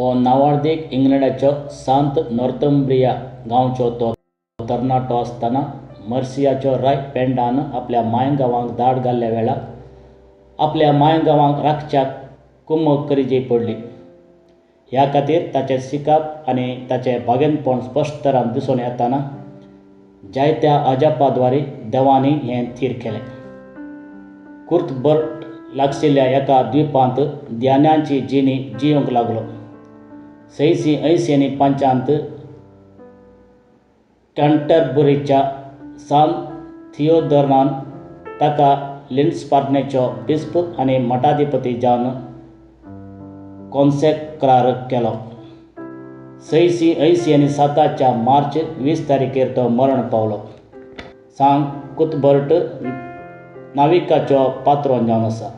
हो नांवाडदीक इंग्लंडाचो सांत नॉर्थंब्रिया गांवचो तो तरणाटो आसतना मर्सियाचो राय पेंडान आपल्या मांयगांवांक धाड घाल्ल्या वेळार आपल्या मांयगांवांक राखच्याक कुमक करिजी पडली. ह्या खातीर ताचें शिकप आनी ताचें भागेनपण स्पश्ट तरान दिसून येताना जायत्या अजापाद्वारे देवांनी हें थीर केलें. कुर्थबर्ट लागशिल्ल्या एका द्विपांत ध्यानाची जिणी जियोंक लागलो. 680 आनी पंचांत कॅन्टरबरीच्या सान थियोदोरान ताका लिंडस्पार्नेचो बिस्प आनी मठाधिपती जावन कॉन्सेक्रार केलो. 687 आनी साताच्या मार्च 20 तारखेर तो मरण पावलो. सान कुथबर्ट नाविकाचो पात्रोन जावन आसा.